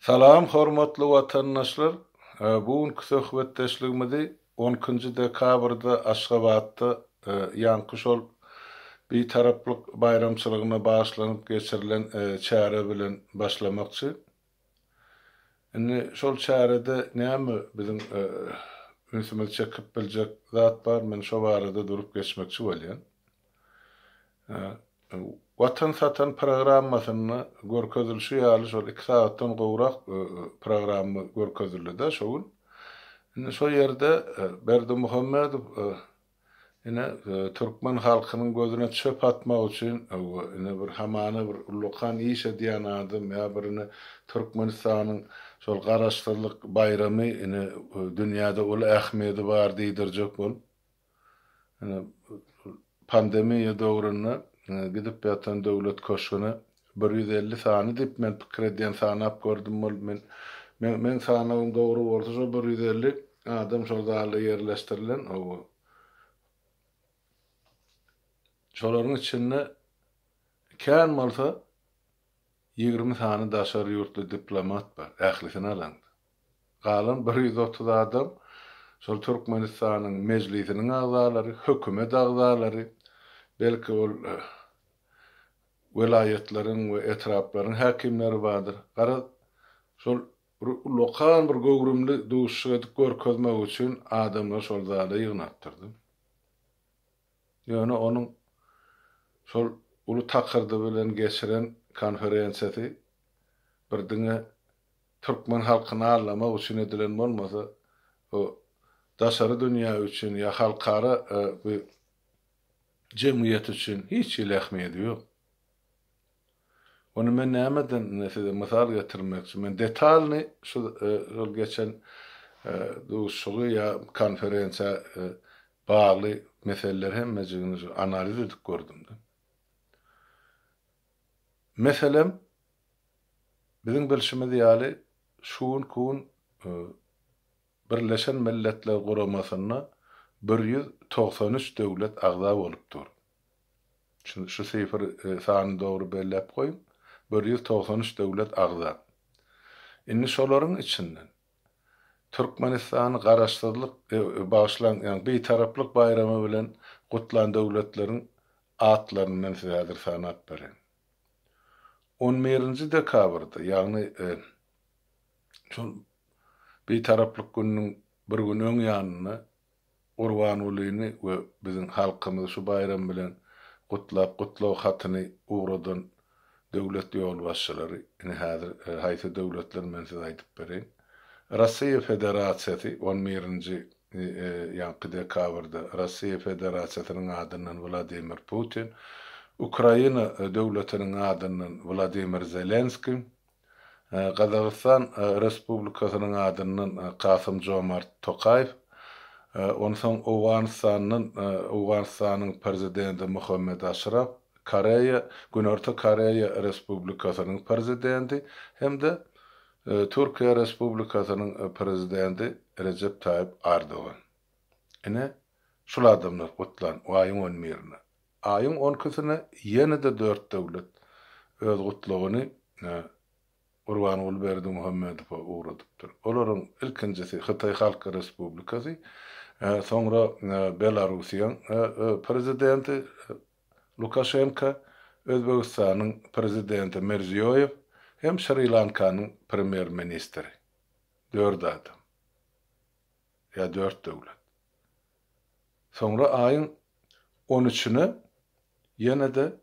Salam hormatly watandaşlar! Bu günki söhbetdeşligimizi on ikinji dekabrda Aşgabatda ýaňky şol Bitaraplyk baýramçylygyna bagyşlanyp geçirilen çäre bilen başlamakçy. Indi şol çärede näme biziň ünsümizi çekip biljek zat bar, men şo barada durup geçmekçi bolýan. Watan satan programmasynda görkezilişi ýaly şol iki sagatdan gowrak programma görkezildi-de şo gün. Indi şo ýerde Berdimuhamedow ine türkmen halkynyň gözüne çöp atmak üçin ine bir hamana bir ullakan iş edýän adam ýa bir ine Türkmenistanyň şol garaşsyzlyk baýramy ine dünýäde uly ähmiýedi bar diýdirjek bolup Ine, pandemiýa döwründe gidip ýatan döwlet köşgüne 150 sany diýip men pikir edýän sanap gördüm bol men meň sanawym dogry bolsa şo 150 adam şol zalda ýerleşdirilen hawa. Şolaryň içinde kän bolsa 20 sany daşary ýurtly diplomat bar ählisini alaňda. Galan 130 adam şol Türkmenistanyň Mejlisiniň agzalary, hökümet agzalary, belki ol welaýatlaryň we etraplaryň häkimleri bardyr. Garaz, şol bir ullakan bir göwrümli duşuşyk edip görkezmek üçin adamlary şol zala ýygnapdyrdy. Ýöne onuň şol uly takyrdy bilen geçiren konferensiýasy bir diňe türkmen halkyny aldamak üçin edilen bolmasa, bu daşary dünýä üçin ýa halkara bu jemgyýet üçin hiç hili ähmiýedi ýok. Ony men nämeden indi size mysal getirmekçi, men detalny şu şol geçen duşuşygy ýa konferensiýa bagly meseleleri hemmejigini şu analiz edip gördüm-de. Meselem, Biziň bilşimiz ýaly, şu günki gün Birleşen Milletler Guramasynda 193 döwlet agza bolup dur. Şu şu sifr sany dogry belläp goýuň, 193 döwlet agza. Indi şolaryň içinden Türkmenistany Garaşsyzlyk, bagyşlaň, ýagny Bitaraplyk baýramy bilen gutlan döwletleriň atlaryny men size häzir sanap bereýin. On birinji dekabrda, ýagny şol Bitaraplyk gününiň bir gün öň ýanynda Gurbangulyny we biziň halkymyzy şu baýram bilen gutlap, gutlag hatyny ugradan döwlet ýolbaşçylary, ine häzir haýsy döwletler men size aýdyp bereýin. Russiýa Federasiýasy on birinji ýaňky dekabrda Russiýa Federasiýasynyň adyndan Wladimir Putin, Ukraina döwletiniň adyndan Wladimir Zelenskiý, Gazagystan Respublikasynyň adyndan Kasym-Jomart Tokaýew, onsoň Owganystandan Owganystanyň Prezidenti Muhammed Aşraf, Koreýa, Günorta Koreýa Respublikasynyň Prezidenti hem-de Türkiýe Respublikasynyň Prezidenti Rejep Taýyp Ardogan. Ine, şul adamlar gutlan aýyň on birine. Aýyň on ikisine ýene-de dört döwlet öz gutlagyny Gurbanguly Berdimuhamedowa ugradypdyr. Olaryň ilkinjisi Hytaý Halk Respublikasy, soňra Belarussiýaň Prezidenti Lukaşenko, Özbegistanyň Prezidenti Mirziýoýew hem Şri-Lankanyň Premýer-ministri. Dört adam. Ýa dört döwlet. Soňra aýyň on üçüne ýene-de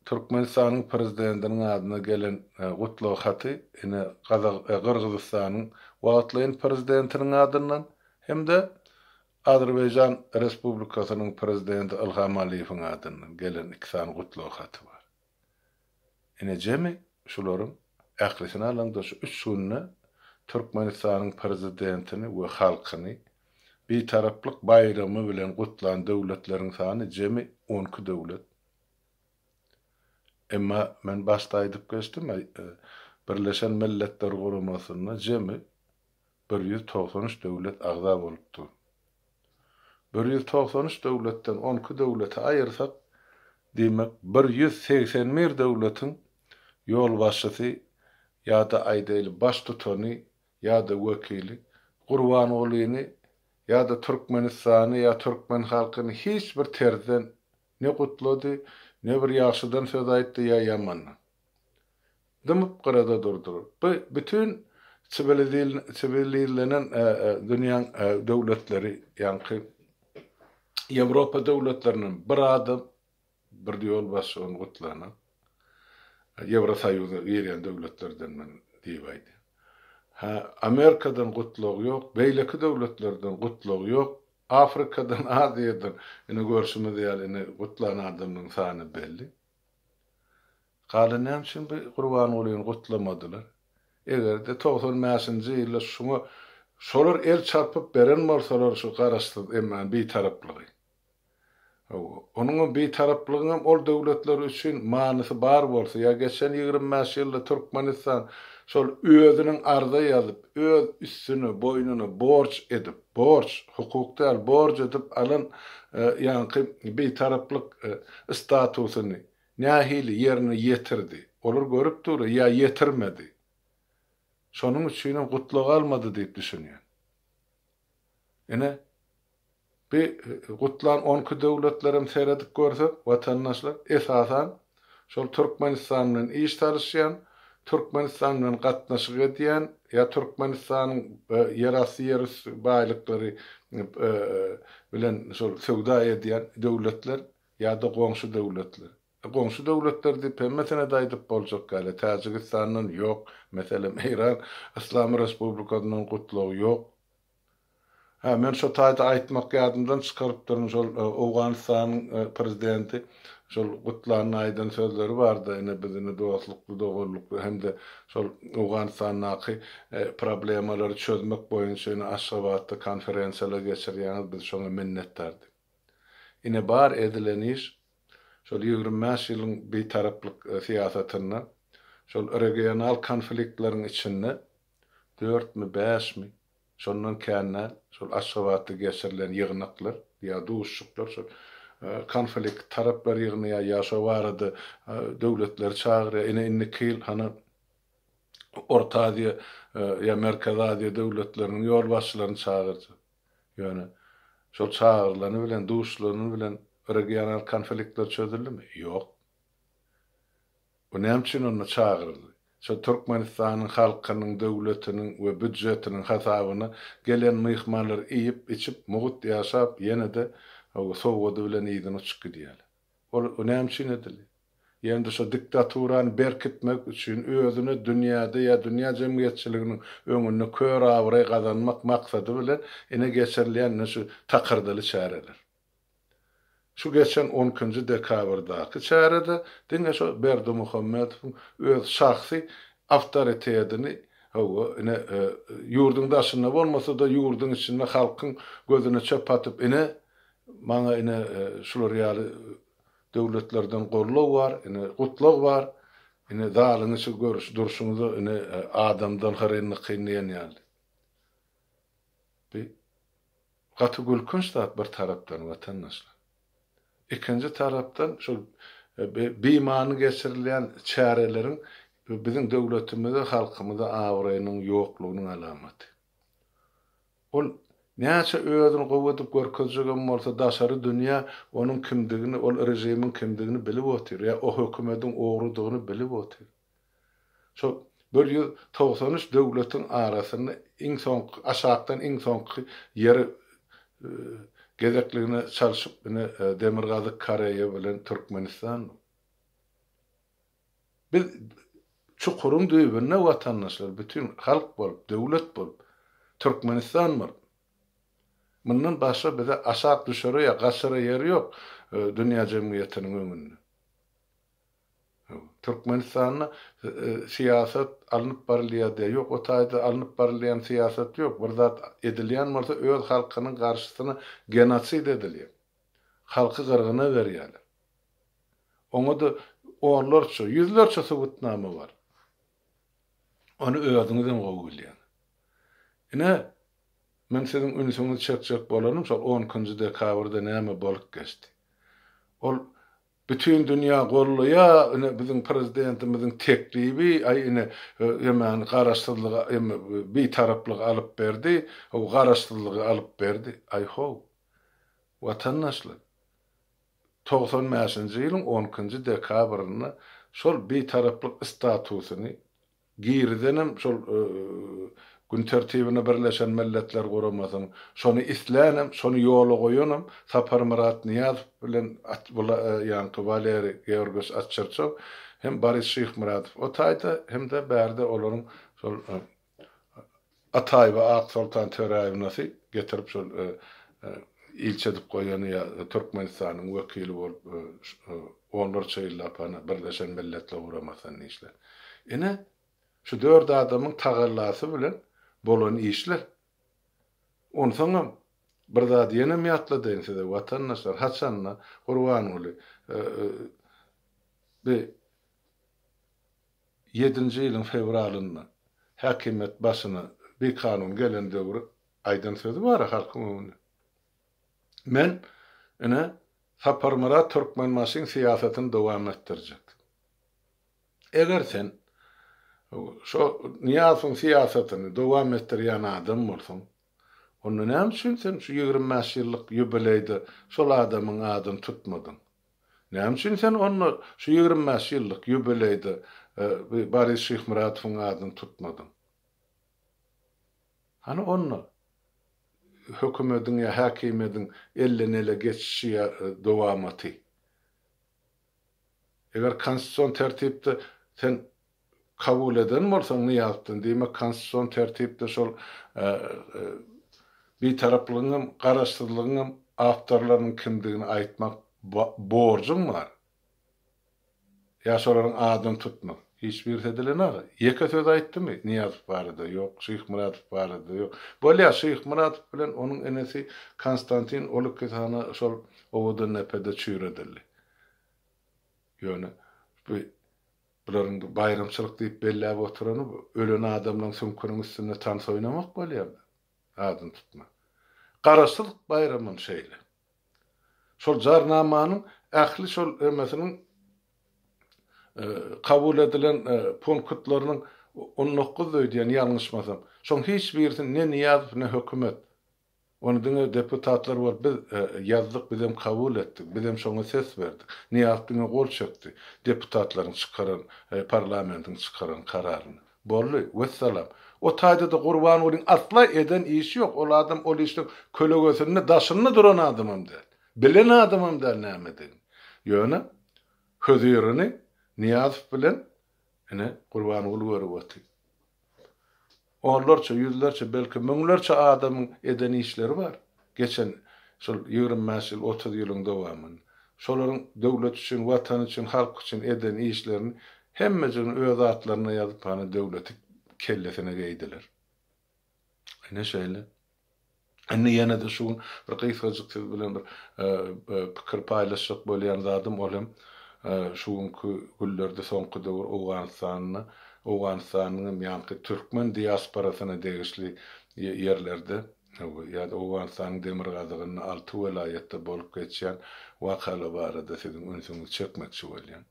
Türkmenistanyň Prezidentiniň adyna gelen gutlag haty ine Gazag Gyrgyzystanyň wagtlaýyn Prezidentiniň adyndan hem-de Azerbaýjan Respublikasynyň Prezidenti Ilham Aliýewiň adyndan gelen iki sany gutlag haty bar. Ine jemi şularyň ählisini alaňda şu üç günde Türkmenistanyň Prezidentini we halkyny Bitaraplyk baýramy bilen gutlan döwletleriň sany jemi 12 döwlet. Emma men başda aýdyp geçdim, Birleşen Milletler Guramasynda jemi 193 döwlet agza bolup dur. 193 döwletden 12 döwleti aýyrsak, diýmek, 181 döwletiň ýolbaşçysy. ýa-da aýdaýly baştutany ýa-da wekili Gurbangulyny ýa-da Türkmenistany ýa türkmen halkyny hiç bir terzden ne gutlady, ne bir ýagşydan söz aýtdy ýa ýamandan. Dymyp gyrada durdular. Bu bütin siwilizlenen dünýäň döwletleri, ýaňky Ýewropa döwletlerinden bir adam, bir ýolbaşçy ony gutlanok. Ýewrosoýuza girýän döwletlerden men diýip aýdýan. Hä, Amerikadan gutlag ýok, beýleki döwletlerden gutlag ýok, Afrikadan, Aziýadan, ine görşümiz ýaly ine gutlan adamlaryň sany belli. Galan näme üçin bu Gurbangulyny gutlamadylar? Eger-de 95-nji ýylda şuňa şolar el çarpyp beren bolsalar şu garaşsyz emma bitaraplygy. Hawa, onuňam bitaraplygyňam ol döwletler üçin manysy bar bolsa, ýa geçen 25 ýylda Türkmenistan şol özüniň arza ýazyp, öz üstüne, boýnuna borç edip, borç, hukuk däl, borç edip alan ýaňky bitaraplyk statusyny nähili ýerine ýetirdi, olar görüp dur, ýa ýetirmedi. Şonuň üçinem gutlag almady diýip düşünýän. Ine, bi gutlan onki döwletlerem seredip görsek, watandaşlar, esasan, şol Türkmenistan bilen iş salyşýan, Türkmenistan bilen gatnaşyk edýän ýa Türkmenistanyň ýerasty, ýerüsti baýlyklary bilen şol söwda edýän döwletler ýa-da goňşy döwletler. Goňşy döwletler diýip hemmesine-de aýdyp boljak ýaly, Täjigistandan ýok, meselem, Eýran Yslam Respublikasyndan gutlag ýok. Hä, men şo taýda aýtmak ýadymdan çykarypdyryn, şol Owganystanyň prezidenti şol gutlanda aýdan sözleri bardy, ine biz ine dostlukly, doganlykly hem-de şol Owganystandaky problemalary çözmek boýunça ine Aşgabatda konferensiýalar geçirýäňiz, biz şoňa minnetdar diýip. Ine bar edilen iş şol 25 ýylyň bitaraplyk syýasatynda şol regional konfliktleriň içinde dörtmi, bäşmi, şondan kän däl, şol Aşgabatda geçirilen ýygnaklar ýa duşuşyklar şol konflikt taraplar ýygnaýar ýa şo barada döwletleri çagyrýar. Ine indiki ýyl hany Orta Aziýa ýa Merkezi Aziýa döwletleriniň ýolbaşçylaryny çagyrjak. Ýöne şol çagyrylany bilen, duşulany bilen regional konfliktler çözüldimi? Ýok. Bu näme üçin onda çagyryldy? Şo Türkmenistanyň halkynyň, döwletiniň we býudjetiniň hasabyna gelen myhmanlar iýip, içip, mugt ýaşap, ýene-de sowgady bilen yzyna uçup gidýärler. Ol näme üçin edildi? Ýene-de şo diktaturany berkitmek üçin, özüne dünýäde ýa dünýä jemgyýetçiliginiň öňünde kör abraý gazanmak maksady bilen ine geçirilýän ine şu takyrdyly çäreler. Şu geçen on ikinji dekabrdaky çärede diňe şo Berdimuhamedowyň öz şahsy awtoritetini, hawa, ine, ýurduň daşynda bolmasa-da, ýurduň içinde halkyň gözüne çöp atyp, ine, maňa ine, şular ýaly döwletlerden goldaw bar, ine, gutlag bar, ine, zalyň içi görüş durşuňyza, ine, adamdan hyryn-nykyn diýen ýaly. Bi Gaty gülkünç zat bir tarapdan watandaşlar. Ikinji tarapdan şol bimany geçirilýän çäreleriň biziň döwletimize, halkymyza abraýynyň ýoklugynyň alamaty. Ol näçe özüni gowy edip görkezjegem bolsa daşary dünýä onuň kimdigini, ol režimiň kimdigini bilip otyr ýa o hökümediň ogrudygyny bilip otyr. Şol 193 döwletiň arasynda iň soňky, aşakdan iň soňky ýeri gezekligine çalşyp ine Demirgazyk Koreýa bilen Türkmenistan. Biz çukuryň düýbünde watandaşlar bütin halk bolup, döwlet bolup, Türkmenistan bolup. Mundan başga bize aşak düşere ýa gaçara ýer ýok dünýä jemgyýetiniň öňünde. Türkmenistanda syýasat alnyp barylýar diýýär. Ýok, o taýda alnyp barylýan syýasat ýok. Bir zat edilýän bolsa öz halkynyň garşysyna genosid edilýär. Halky gyrgyna berýärler. Oňa-da onlarça, ýüzlerçe subutnama bar. Ony özüňizem gowy bilýäňiz. Ine, men siziň ünsüňizi çekjek bolanym şol on ikinji dekabrda näme bolup geçdi. Ol. Bütin dünýä gollaýa ine biziň prezidentimiziň teklibi aý ine emäni garaşsyzlygy eme bitaraplygy alyp berdi how garaşsyzlygy alyp berdi aý how watandaşlar 95-nji ýylyň on ikinji dekabrynda şol bitaraplyk statusyny Girizenem şol Gün tertibine Birleşen Milletler Guramasynyň, şony islänem, şony ýola goýanam Saparmyrat Nyýazow bilen ýaňky Waleriý Georgiýewiç Atçerçow hem Boris Şyhmyradow o taýda hem-de bärde olaryň şol Ataýewa Aksoltan Töräýewnasy getirip şol ilçi edip goýany ýa Türkmenistanyň wekili bolup onlarça ýyllap hany Birleşen Milletler Guramasynda işlän. Ine, şu dört adamyň tagallasy bilen bolan işler. Onsoňam, bir zady ýenem ýatladaýyn size, watandaşlar, haçanda Gurbanguly bi ýedinji ýylyň fewralynda häkimiýet başyna bikanun gelen döwri aýdan sözi bar-a halkyň öňünde. Men, ine, Saparmyrat Türkmenbaşyň syýasatyny dowam etdirjek. Eger sen şo Nyýazowyň syýasatyny dowam etdirýän adam bolsaň, onda näme üçin sen şu 25 ýyllyk ýubileýde şol adamyň adyny tutmadyň? Näme üçin sen onda şu 25 ýyllyk ýubileýde Boris Şyhmyradowyň adyny tutmadyň? Hany onda hökümediň ýa häkimiýediň elden-ele geçişi ýa dowamaty? Eger konstitusion tertipde sen kabul eden bolsaň Nyýazowdan, diýmek konstitusion tertipde şol Bitaraplygyň hem, Garaşsyzlygyň hem awtorlarynyň kimdigini aýtmak borjuň bar. Ýa şolaryň adyny tutmak. Hiç birisi edilenok. Ýeke söz aýtdymy Nyýazow barada? Ýok. Şyhmyradow barada? Ýok. Bolýar, Şyhmyradow bilen onuň inisi Konstantin ol ikisi hana şol Owadandepede çüýredildi. Ýöne bu bularyň bu baýramçylyk diýip belläp oturany bu ölen adamlaryň süňküniň üstünde tans oýnamak bolýar. Adyny tutma. Garaşsyzlyk baýramam şeýle. Şol jarnamanyň ähli şol emesiniň kabul edilen punktlarynyň 19 öýdýän ýalňyşmasam. Şoň hiç birisini ne Nyýazow ne hökümet Ony diňe deputatlar bolup biz ýazdyk, bizem kabul etdik, bizem şoňa ses berdik. Nyýazow diňe gol çekdi, deputatlaryň çykaran, parlamentiň çykaran kararyna. Boldy, wessalam. O taýda-da Gurbangulyň asla eden işi ýok, ol adam ol işiň kölegesinde, daşynda duran adamam däl. Bilen adamam däl nämedigini. Ýöne hözirini Nyýazow bilen ine Gurbanguly görüp otyr. Onlarça, ýüzlerçe, belki müňlerçe adamyň eden işleri bar. Geçen şol 25 ýyl, 30 ýylyň dowamynda. Şolaryň döwlet üçin, Watan üçin, halk üçin eden işlerini hemmejigini öz atlaryna ýazyp, hany döwleti kellesine geýdiler. Ine şeýle. Indi ýene-de şu gün bir gysgajyk siz bilen bir pikir paýlaşjak bolýan zadym ol hem şu günki günlerde soňky döwür Owganystanda, Owganystanyň hem ýaňky türkmen diasporasyna degişli ýerlerde ýa-da Owganystanyň demirgazygynda alty welaýatda bolup geçýän wakalar barada siziň ünsüňizi çekmekçi bolýan.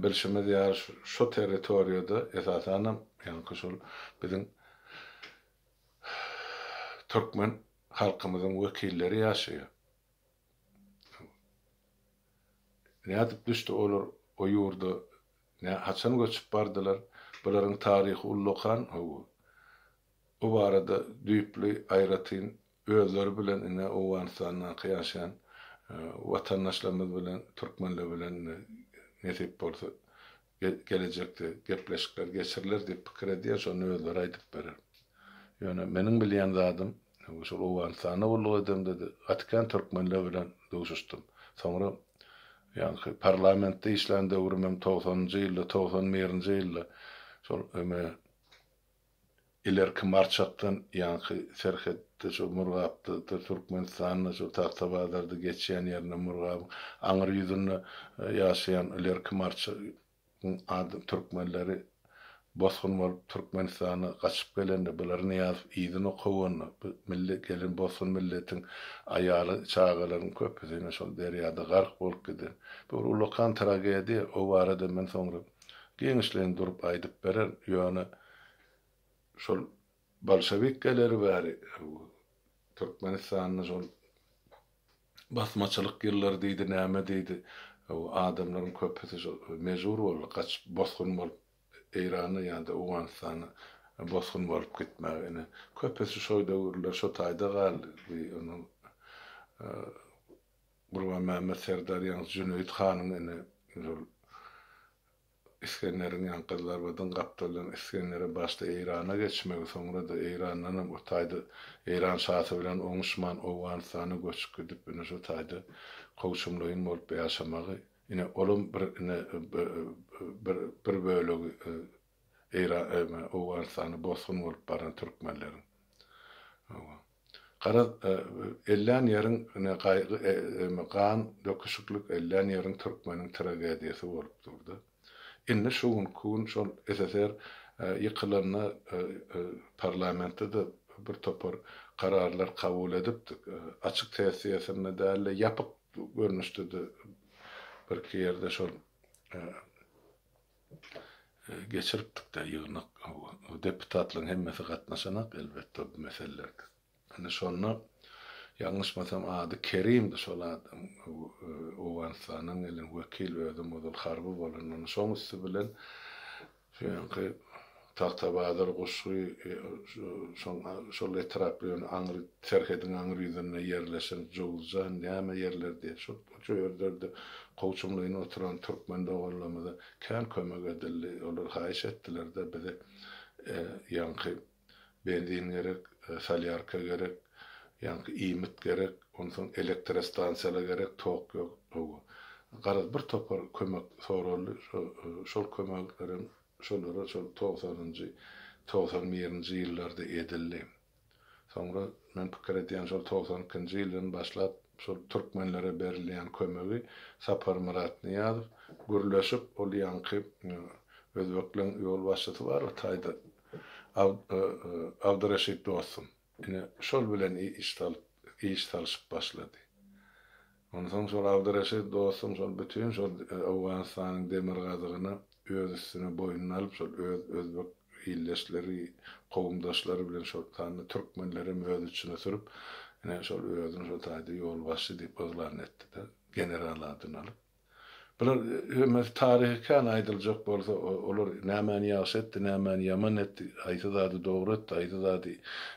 Bilşimiz ýaly şu territoriýada esasanam ýaňky şol biziň türkmen halkymyzyň wekilleri ýaşaýar. Nädip düşdi olar o ýurda, nä haçan göçüp bardylar? Bularyň taryhy ullakan, hawa. Bu barada düýpli aýratyn özleri bilen ine Owganystandaky ýaşaýan watandaşlarymyz bilen türkmenler bilen ine nesip bolsa gelejekde gepleşikler geçiriler diýip pikir edýän şony özleri aýdyp berer. Ýöne meniň bilýän zadym şol Owganystanda gulluk edemde-de gaty kän türkmenler bilen duşuşdym. Soňra ýaňky parlamentde işlän döwrümem togsanynjy ýylda, 91-nji ýylda şol eme Ilerki Marçakdan ýaňky serhetde şo Murgapda Türkmenistanda şo Tagtabazarda geçýän ýerinde Murgabyň aňry ýüzünde ýaşaýan ilerki Marçagyň adam türkmenleri. bosgun bolup Türkmenistana gaçyp gelende, bulary Nyýazow yzyna kowanda, bu milli gelen bosgun milletiň aýaly, çagalaryň köpüsi ine şol derýada gark bolup giden. Bu bir ullakan tragediýa, o barada men soňra giňişleýin durup aýdyp bererin. Ýöne şol bolşewik geleri bäri Türkmenistanda şol basmaçylyk ýyllary diýdi, näme diýdi, adamlaryň köpüsi şol mejbur boldy gaçyp, bosgun bolup Eýrana ýa-da Owganystana bosgun bolup gitmäge. Ine, köpüsi şo döwürler şo taýda galdy. Onuň Gurbanmämmet serdar ýaňy Jüneýit hanyň ine şol Isgenderiň ýaňy Gyzylarbadyň gapdalyndan Isgendere başda Eýrana geçmegi, soňra-da Eýrandanam o taýda Eýran şasy bilen oňuşman Owganystana göçüp gidip ine şo taýda kowçumlaýyn bolup ýaşamagy, ine olam bir ine bir bir bölegi Eýran Owganystana bosgun bolup baran türkmenleriň. Hawa. Garaz, ellän ýeriň ine gaýgy gan döküşiklik ellän ýeriň türkmeniň tragediýasy bolup durdy. Indi şu günki gün şol SSR ýykylanda parlamentde-de bir topar kararlar kabul edipdik. Açyk sessiýasynda däl-de, ýapyk görnüşde-de birki ýerde şol Geçiripdik-dä ýygnak. Deputatlaryň hemmesi gatnaşanak elbetde bu meselelerde. Indi şonda ýalňyşmasam ady Kerimdi şol adam Owganystandan gelen wekil özem ozal harby bolan ony şoň üsti bilen şu ýaňky Tagtabazar Guşgy şoň şol etrap ýöne aňry serhediň aňry ýüzünde ýerleşen Jowuzjan näme ýerler diýen şol Şu ýerlerde kowçumlaýyn oturan türkmen doganlarymyza kän kömek edildi. Olar haýyş etdiler-de bize ýaňky benzin gerek, solýarka gerek, ýaňky iýmit gerek, onsoň elektrostansiýalar gerek, tok ýok. Hawa. Garaz, bir topar kömek soraldy. Şol kömeklerem şolara şol togsanynjy, 91-nji ýyllarda edildi. Soňra men pikir edýän şol 92-nji ýyldan başlap şol türkmenlere berilýän kömegi Saparmyrat Nyýazow gürleşip ol ýaňky özbekleň ýolbaşçysy bar o taýda Abdyreşit dostum ine şol bilen iş salyp iş salyşyp başlady. Onsoň şol Abdyreşit dostum şol bütin şol Owganystanyň demirgazygyna öz üstüne boýnuna alyp şol öz özbek ildeşleri, kowumdaşlary bilen şol sanda türkmenlerem öz içine sürüp, ine şol özüni şol taýda ýolbaşçy diýip yglan etdi-de, general adyny alyp. Bular hemmesi taryhy kän aýdyljak bolsa, olar nämäni ýagşy etdi, nämäni ýaman etdi, haýsy zady dogry etdi, haýsy zady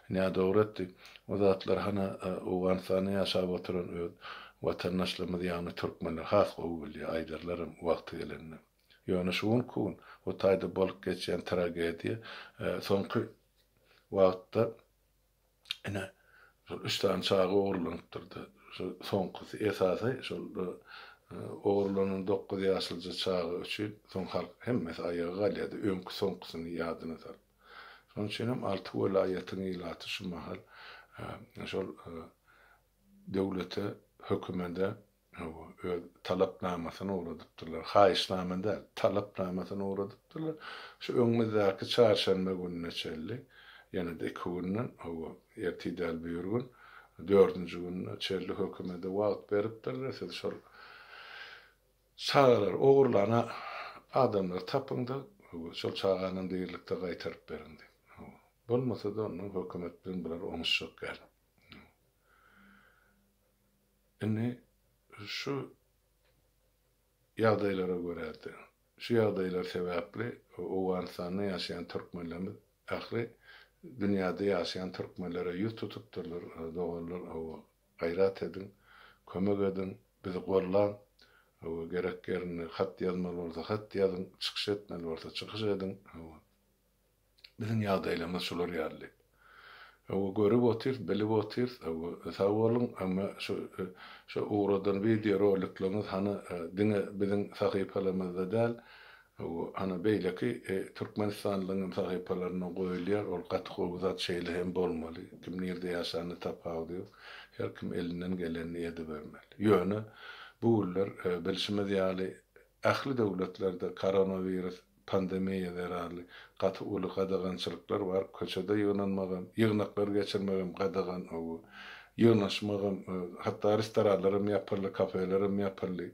nädogry etdi, o zatlar hana Owganystanda ýaşap oturan öz watandaşlarymyz, ýagny türkmenler has gowy bilýär, aýdarlaram wagty gelende. Ýöne şu günki gün o taýda bolup geçýän tragediýa soňky wagtda ine şol üç sany çaga ogurlanypdyr-da. Şu soňkusy esasy şol ogurlanan dokuz ýaşlyja çaga üçin soň halk hemmesi aýaga galýardy, öňki soňkusyny ýadyna salyp. Şonuň üçin hem alty welaýatyň ilaty şu mahal şol döwlete, hökümede Hawa, öz talapnamasyny ugradypdyrlar. Haýyşnama däl, talapnamasyny ugradypdyrlar. Şu öňümizdäki çarşenbe gününe çenli, ýene-de iki günden, hawa, ertir däl, birgün, dördünji gününe çenli hökümede wagt beripdirler, siz şol çagalary ogurlan adamlary tapyň-da, hawa, şol çaganam dirilikde gaýtaryp beriň diýip. Hawa, bolmasa-da onda hökümet bilen bular oňuşjak däl. Indi şu ýagdaýlara görä-de, şu ýagdaýlar sebäpli Owganystanda ýaşaýan türkmenlerimiz ähli dünýäde ýaşaýan türkmenlere ýüz tutupdyrlar, doganlar, hawa, gaýrat ediň, kömek ediň, bizi gollaň, hawa, gerek ýerinde hat ýazmaly bolsa hat ýazyň, çykyş etmeli bolsa çykyş ediň, hawa. Biziň ýagdaýlarymyz şular ýaly diýip. Hawa, görüp otyrys, bilip otyrys. Hawa, sag boluň, emma şu şu ugradan wideo rolikleriňiz hany diňe biziň sahypalarymyzda däl, hawa, hany beýleki türkmenistanlylaryň hem sahypalarynda goýulýar. Ol gaty gowy zat, şeýle hem bolmaly. Kim nirde ýaşanyna tapawudy ýok. Her kim elinden gelenini edibermeli. Ýöne bu günler bilşimiz ýaly ähli döwletlerde koronawirus. pandemiýa zerarly gaty uly gadagançylyklar bar. Köçede ýygnanmagam, ýygnaklar geçirmegem gadagan. Ýygnaşmagam, hatda restoranlaram ýapyldy, kafelerem ýapyldy.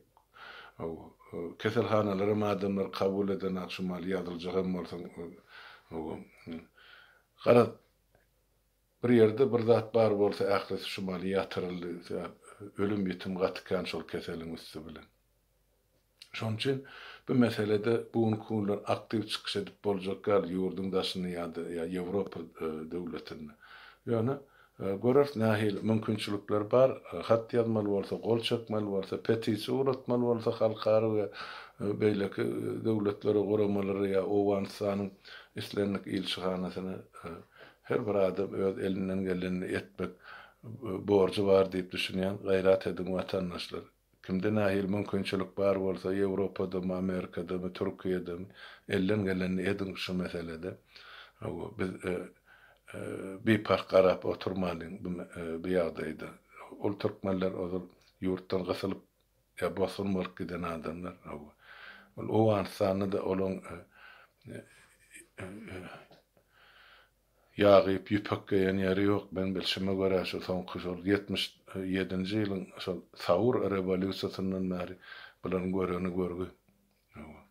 Keselhanalaram adamlar kabul edenak şu mahaly ýazyljagam bolsaň. Garaz, Bir ýerde bir zat bar bolsa ählisi şu maly ýatyryldy. Sebäp ölüm-ýitim gaty kän şol keseliň üsti bilen. Şonuň üçin bu meselede bu günki günler aktiw çykyş edip boljak ýaly ýurduň daşynda ýa-da ýa Ýewropa döwletinde. Ýöne göreris nähili mümkinçilikler bar. Hat ýazmaly bolsa, gol çekmeli bolsa, petisiýa ugratmaly bolsa halkara we beýleki döwletlere, guramalara ýa Owganystanyň islendik ilçihanasyna Her bir adam öz elinden gelenini etmek borjy bar diýip düşünýän, gaýrat ediň watandaşlar. Kimde nähili mümkinçilik bar bolsa Ýewropadamy, Amerikadamy, Türkiýedemi elden gelenini ediň şu meselede. Biz biparh garap oturmalyň bu ýagdaýda. Ol türkmenler ozal ýurtdan gysylyp ýa bosgun bolup giden adamlar. Ol Owganystanda-da olaň Ýag iýip, ýüpek geýen ýeri ýok. Meň bilşime görä, şu soňky şol 77-nji ýylyň şol Saur rewolýusiýasyndan bäri bularyň göreni görgi. Hawa.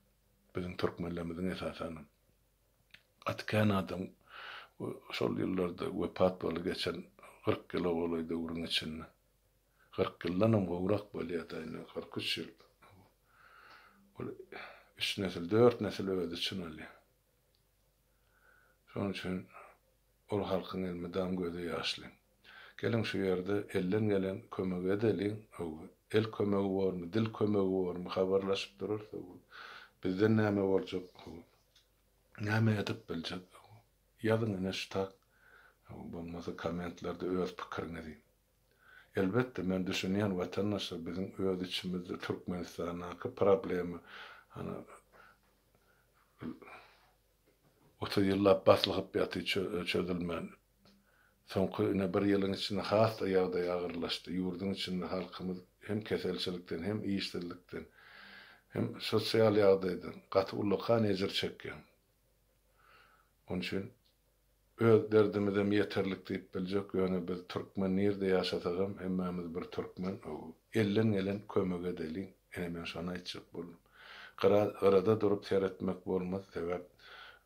Biziň türkmenlerimiziň esasanam. Gaty kän adam şol ýyllarda wepat boldy, geçen 40 ýyla golaý döwrüň içinde. 40 ýyldanam gowrak bolýar-da indi, 43 ýyl. Ol üç nesil, dört nesil öz içine alýar. Şonuň üçin ol halkyň elmydam gözi ýaşly. Geliň şu ýerde elden gelen kömegi edeliň, hawa, el kömegi bormy, dil kömegi bormy, habarlaşyp durarys, hawa, bizden näme boljak, hawa, näme edip biljek, hawa, ýazyň ine şu tak, hawa, bolmasa kommentlerde öz pikiriňizi. Elbetde, men düşünýän watandaşlar biziň öz içimizde Türkmenistandaky problema, hany, 30 ýyllap baslygyp ýaty çözülmän. Soňky ine bir ýylyň içinde has-da ýagdaý agyrlaşdy. Ýurduň içinde halkymyz hem keselçilikden, hem işsizlikden, hem sosial ýagdaýdan gaty ullakan ejir çekýär. Onuň üçin Öz derdimizem ýeterlik diýip biljek ýöne biz türkmen nirde ýaşasagam hemmämiz bir türkmen elden gelen kömegi edeliň ine men şony aýtjak boldum. Gyra gyrada durup seretmek bolmaz sebäp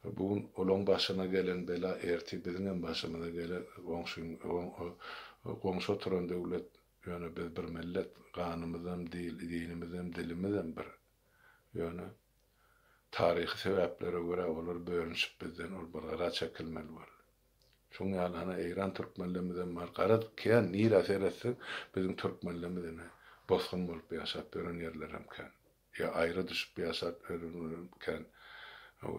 bu gün olaň başyna gelen bela ertir biziňem başymyza geler goňşyň goňşy oturan döwlet ýöne biz bir millet ganymyzam dinimizem dilimizem bir ýöne Taryhy sebäplere görä olar bölünişip bizden ol bir gyra çekilmeli boldy. Şoň ýaly hana Eýran türkmenlemizem bar. Garaz kän nirä seretseň biziň türkmenlemiz ine bosgun bolup ýaşap ýören ýerlerem kän. Ýa aýra düşüp ýaşap ýörenlerem kän.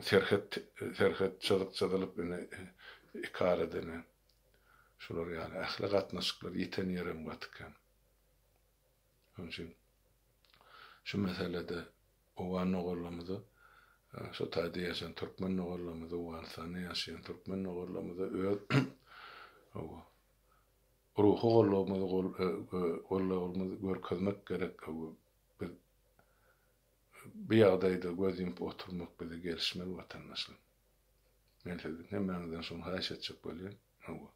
Serhet serhet çyzyk çyzylyp ine iki arada ine şular ýaly ähli gatnaşyklar ýiten ýerem gaty kän. Şonuň üçin şu meselede owgan doganlarymyza, şu taýda ýaşaýan türkmen doganlarymyza, Owganystanda ýaşaýan türkmen doganlarymyza öz ruhy gollagymyzy gollagymyzy görkezmek gerek. Biz bu ýagdaýda göz ýumup oturmak bize gelişmez watandaşlar. Men sizden hemmäňizden şony haýyş etjek bolýan. Hawa.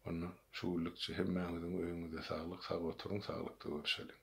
Onda şu günlükçe hemmäňiziň öýüňizde saglyk, sag oturyň, saglykda görüşeliň.